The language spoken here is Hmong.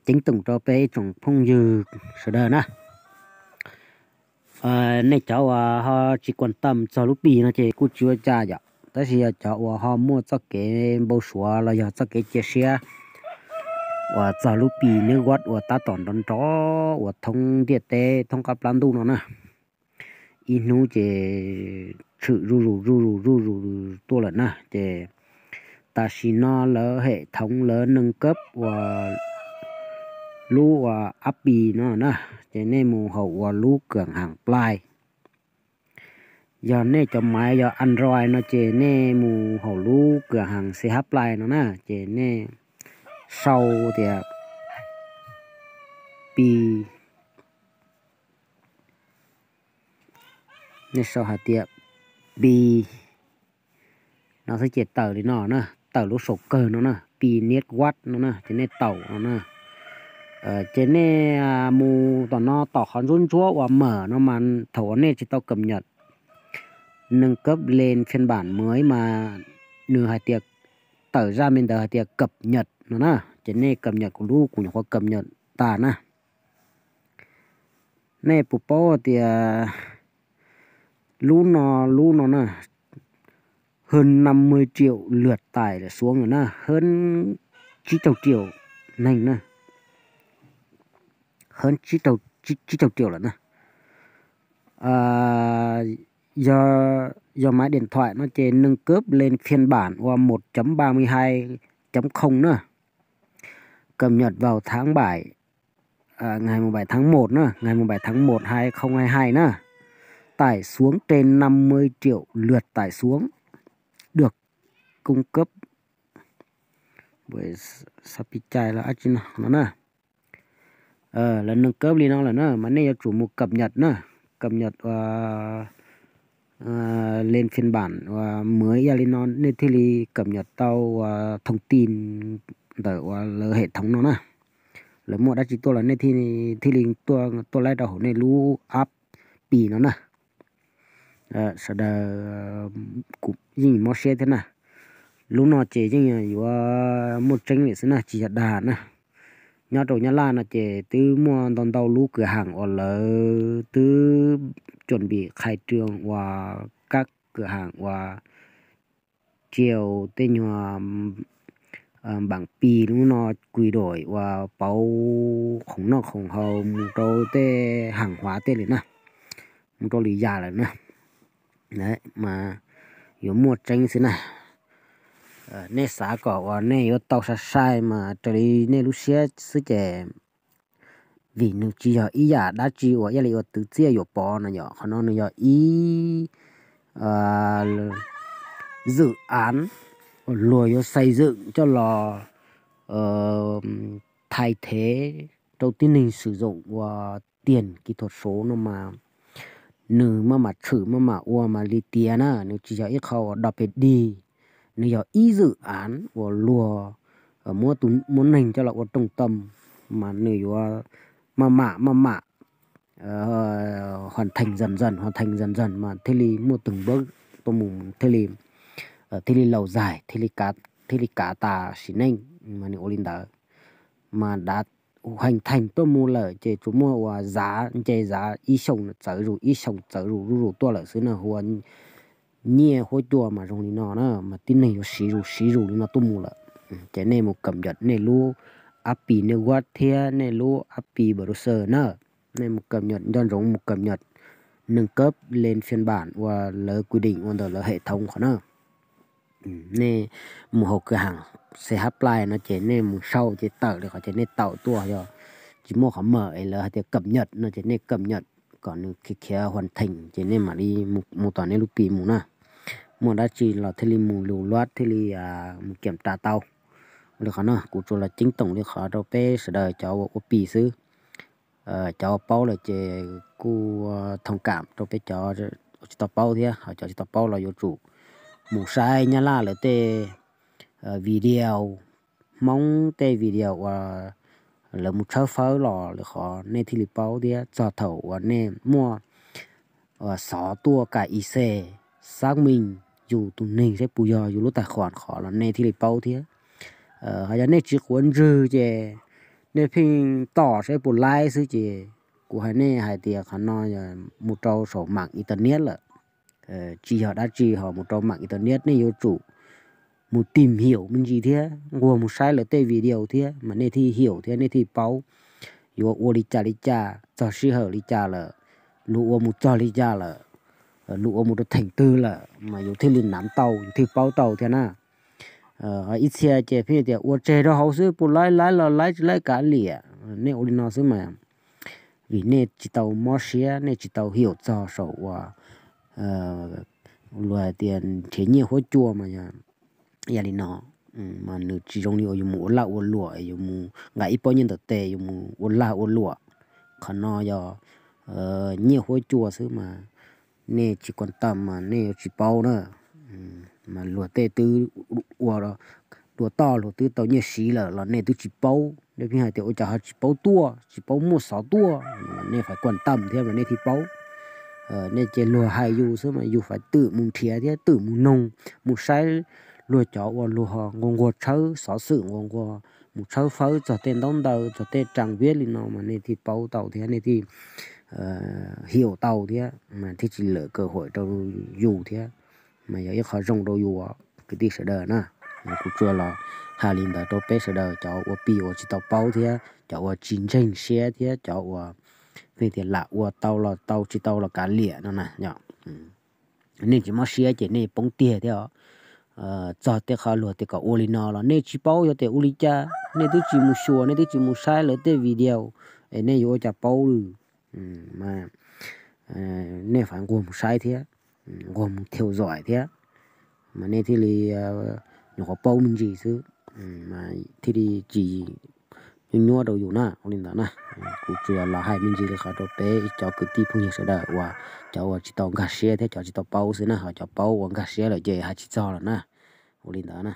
ceeb toom rau peb tsoom phooj ywg sawv daws na. Nej cov uas ho tsis kuam tam txog lub Pi no ces kuj tsis ua cas yom, tab sis yog cov uas ho muaj txoj kev npau suav los yog txoj kev cia siab uas txog lub Pi network uas tab tom nrov nrov uas thoob ntiaj teb thoob qab plab ntuj no na, ib hnub ces tshwm zuj zus zuj zus zuj zus tuaj lawm na. Ces tam sim no lawv hem thoov lawv nws kab uas lub uas app Pi no na, ces nej mus hauv uas lub kawm haas Play. Yog nej cov maiv yog Android no ces nej mus hauv lub kawm haas C H Play no na, ces nej sau tias Pi, nej sau hais tias Pi no xwb ces tawm li no na, tawm lub saum kawg no na, Pi network no na, ces nej taum no na. Ces nej mus tom no tom qhov ntsuab ntsuab uas mawm no mas thaum uas nej tsis tau cập nhật nâng cấp lên phiên bản mới mas nws hais tias tawm zaj me ntawd hais tias cập nhật no na, ces nej cập nhật kuv lub, kuv nyuam qhuav cập nhật tas na. Nej puas paub tias lub no, lub no na, hơn năm mươi triệu lượt tải xuống rồi na, hơn tsib caug triệu neeg na, hơn tsib caug triệu lawm na. Yog, yog máy điện thoại no ces nâng cấp lên phiên bản uas một chấm ba mươi hai chấm không na. Cập nhật vào tháng bảy, ngày mùng bảy tháng một na, ngày mùng bảy tháng một hai không hai hai na. Tải xuống trên năm mươi triệu lượt tải xuống. Được cung cấp, sao pi chai los ab tsi no no na. Lawv nâng cấp li no lawm na, mas nej yuav tsum mus cập nhật na, cập nhật lên phiên bản uas mới ib yam li no nej thiaj li cập nhật tau uas thông tin ntawm uas lawv hệ thống no na. Lawv muaj dab tsi tuaj los nej thiaj li tuaj, tuaj laib rau hauv nej lub app Pi no na. Sawv daws, kuv yeej mob siab thiab na. Lub no ces yeej yuav muaj tseeb lawm xwb na, tsis yog dag na. Nyob rau Nyab Laj no ces twb muaj ntau ntau lub kawm haas uas lawv twb chuẩn bị khai trương uas các cửa hàng uas triệu tej nyuag bản Pi lub no quy đổi uas pauv khoom noj khoom haus mus rau tej hàng hóa tej li na, mus rau lwm yam lawm na. Mas yuav muaj tseeb xwb na. Nej xav kom uas nej yuav tau sai sai mas raws li nej lub siab xwb ces, vim nws tsis yog ib yam dab tsi uas ib yam li uas twv txiaj yuam pov no yom, qhov no nws yog ib dự án uas luag yuav xây dựng coj los thay thế rau tib neeg sử dụng uas tiền kỹ thuật số no mas nws maj mam tshwm maj mam ua mas li tiav na, nws tsis yog ib qho uas dog pes dig, nws yog ib dự án uas luag muab tus, muab neeg coj los ua trọng tâm, mas nws yuav maj mam maj mam hoàn thành dần dần, hoàn thành dần dần mas thiaj li muaj từng bước tuaj mus thiaj li, thiaj li lâu dài, thiaj li kav tas sim neej, mas nws ua li ntawd. Mas đã hoàn thành tuaj mus lawm ces tsuas muaj uas zav nce zav ib xyoos txawv zus ib xyoos txawv zus zuj zus tuaj lawm xwb na, hu ua nyiaj huab cua mas zoo li no na, mas tib neeg yuav siv zus siv zus li no tuaj mus lawm. Ces nej mus cập nhật nej lub app Pi Network thiab nej lub app Pi Browser na. Nej mus cập nhật nco ntsoov mus cập nhật nâng cấp lên phiên bản uas lawv quy định ua ntawm lawv hệ thống qhov na. Nej mus hauv kawm haas C H Play no ces nej mus sau ces tawm li qhov ces nej taum tuaj, yog tsis muaj qhov mawm es lawv hais tias cập nhật no ces nej cập nhật kom nws khiav khiav hoàn thành ces nej mam li mus tom nej lub Pi mus na. Muaj dab tsi los thiaj li mus lus luab thiaj li mus kiểm tra tau. Li qhov no kuv tsuas los ceeb toom li qhov rau peb sawv daws cov uas ua Pi xwb. Cov paub lawm ces kuj thông cảm rau peb cov tsis tau paub thiab, ho cov tsis tau paub los yuav tsum mus saib Nyab Laj lawv tej video, Hmoob tej video uas lawv mus tshawb fawb los lawm qhov nej thiaj li paub thiab txog thaum uas nej muaj xov tuaj kam i xe xác minh yus tus neeg seb puas yog yus lub tài khoản qhov los nej thiaj li paub thiab. Ho yog nej tsis quav ntswg ces nej pheej tos saib puas laib xwb ces kuv hais nej hais tias qhov no mus rau saum mam internet lawm. Tsis yog dab tsi ho mus rau mam internet, nej yuav tsum mus tiv hiaum me ntsis thiab nquag mus saib lawv tej video thiab mas nej thiaj hiaum thiab nej thiaj paub yuav ua li cas li cas, txog sij hawm li cas lawm, luag ua mus txog li cas lawm, luag ua mus rau theem twg lawm mas yus thiaj li nav tau, yus thiaj paub tau thiab na. Ib txhia ces pheej tias ua tseg rau hauv xwb, puas laib laib los laib, tsis laib kav liam. Nej ua li no xwb mas vim nej tsis tau mob siab, nej tsis tau hiaum txog saum uas luag hais tias nrhiav nyiaj huab cua mas yog yam li no, mas nws tsis zoo li uas yus mus ua lag ua luam, yus mus nqa ib pob nyiaj ntawm tes yus mus ua lag ua luam. Qhov no yog nyiaj huab cua xwb mas nej tsis kuam tam mas nej yuav tsis paub na. Mas luag tej twb ua dua toj, luag twb tau nyiaj siv lawm los nej twb tsis paub. Nej pheej hais tias ua cas ho tsis paub tuaj, tsis paub muaj xov tuaj, nej faib kuam tam thiab mas nej thiaj paub. Nej ces luag hais yus xwb mas yus faib twm mus nrhiav thiab twm mus noog, mus saib luag cov uas luag ho nquag nquag tshawb xov xwm, nquag nquag mus tshawb fawb txog tej ntaub ntawv, txog tej trang web li no mas nej thiaj paub tau thiab nej thiaj hiaum tau thiab mas thiaj tsis lawm kaw huam rau yus thiab. Mas yog ib qho zoo rau yus kwv tij sawv daws na. Kuv tsuas los hais li ntawd rau peb sawv daws cov ua pib uas tsis tau paub thiab cov uas tsis ntseeg siab thiab cov uas pheej tias lam ua tau los tau, tsis tau los kav liam no na. Nej tsis mob siab ces nej poob tiag thiab os. Txog tej qhov luag tias kom ua li no los nej tsis paub, yog tias ua li cas nej twb tsis mus xyuas, nej twb tsis mus saib lawv tej video es nej yuav ua cas paub lawm? Nej faib nquag mus saib thiab, nquag mus theo dõi thiab mas nej thiaj li nyuam qhuav paub me ntsis xwb, thiaj li tsis nyuaj nyuaj rau yus na. Ua li ntawd na, kuv tsuas los hais me ntsis li qhov rau peb cov kwv tij phooj ywg sawv daws uas cov uas tsis tau nkag siab thiab cov tsis tau paub xwb na, ho cov paub uas nkag siab lawm ces hais tsis txog lawm na. Ua li ntawd na.